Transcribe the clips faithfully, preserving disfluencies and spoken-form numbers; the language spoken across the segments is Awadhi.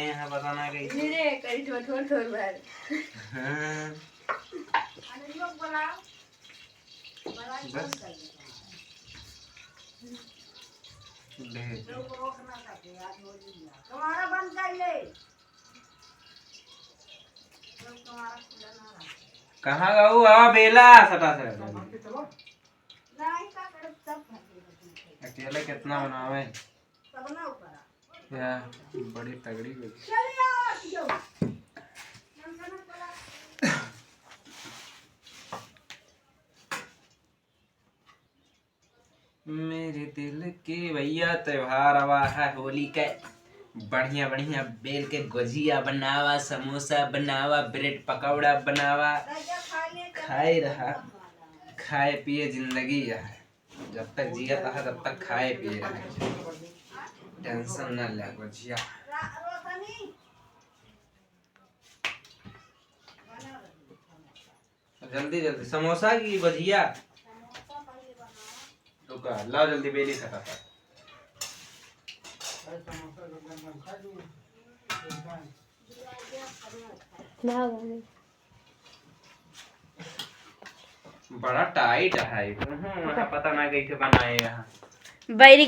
यहाँ पता ना कहीं। धीरे करी, थोड़, थोड़, थोड़ भर। हाँ। बस। भेज दे। कहाँ गऊ? हाँ, बेला सटा से। अकेले कितना बनावे? या, बड़ी तगड़ी हुई। मेरे दिल के भैया, त्योहार आवा है होली के। बढ़िया बढ़िया बेल के गुजिया बनावा, समोसा बनावा, ब्रेड पकौड़ा बनावा, खाए रहा, खाए पिए जिंदगी है। जब तक जियत है तब तक खाए पिए रहे, टेंशन न ले गुजिया। जल्दी जल्दी समोसा की भजिया। रुका, लाओ जल्दी बेली फटाफट। भाग। बड़ा टाइट है। हम्म, पता ना कैसे बनाए यहाँ। बैरी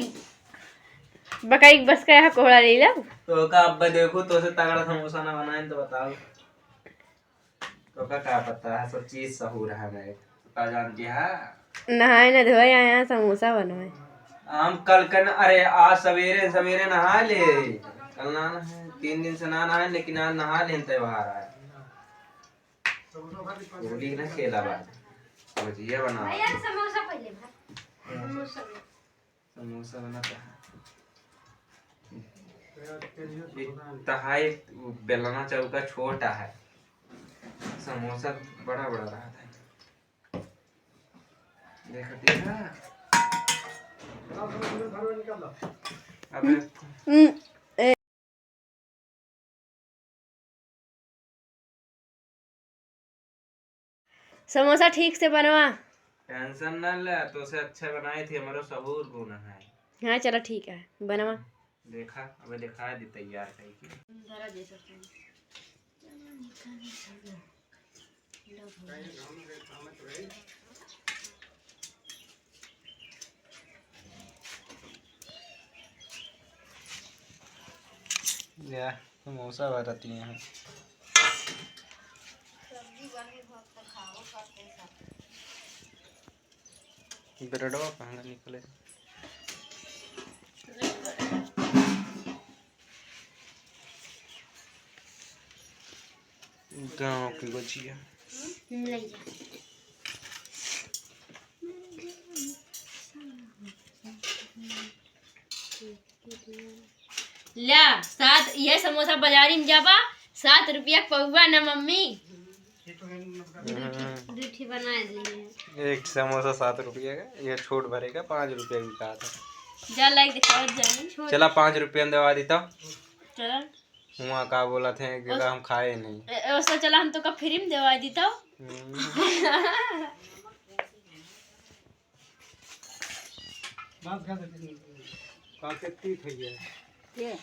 बकरी बस का यहाँ कोहड़ा ले ला। तो का अब्बा देखो, तो से तगड़ा समोसा ना बनाए तो बताओ। तो का, का पता है, सब चीज सहूर है मैं। का जानती है? नहाए न धोए आए हैं, समोसा बनवाए। हम कल कन, अरे आज सवेरे, सवेरे नहा ले। कल ना नहाए, तीन दिन से ना नहाए, लेकिन आज नहा ले, त्योहार है। होली ना खेला बात। भजिया बनावा। भैया, समोसा पहले भर। समोसा। समोसा बनाता है। ये तहाई बेलना चौका छोटा है, समोसा बड़ा बड़ा रहता है। देखा, देखा। अबे। हम्म, ए। समोसा ठीक से बनवा। टेंशन ना ले, तो से अच्छा बनाई थी, हमारो सहूर गुण है। हाँ, चला ठीक है, बनवा। देखा, अबे देखा दी तैयार करके। जरा दे सकते हैं। या, समोसा भरती हैं। ब्रेडवा कहाँ निकले? गाँव की बचिया। ला, सात, ये समोसा बाजारी में जाबा, सात रुपया पौवा ना मम्मी। दू ठी बना दिए। एक समोसा सात रुपया का, ये छोट भरे का पाँच रुपया बिकात है। जा लाइक दिखाओ जानी, छोट। चला, पाँच रुपया में दवा देता। चला। हुआ का बोला थे कि ओस-, हम खाए नहीं। ए, ए, ओसा चला, हम तो का फ्री में देवा देता। हम्म। बात कर दे, काके तीत हो गया। ये।